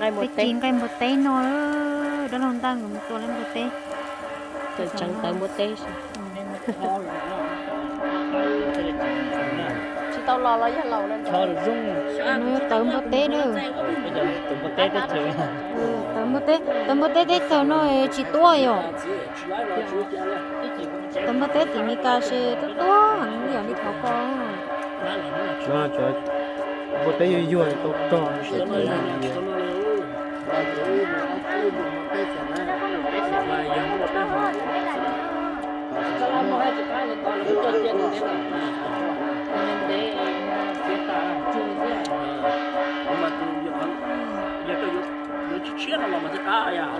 Peb ci nqaij npua teb no, dab laug Ntaj nkawd mus tua npua teb. Tseev tawv npua teb. Tsis tau los los yog laus no. Tawv npua teb na. Tawv npua teb teb chaws, tawv npua teb teb chaws no tsis tuaj yom. Tawv npua teb tim Meskas ces tuaj tuaj heev li os, li thov ko. Npua teb yuag yuag tau rog. Yuav tshiab no los mas thiaj qab yom.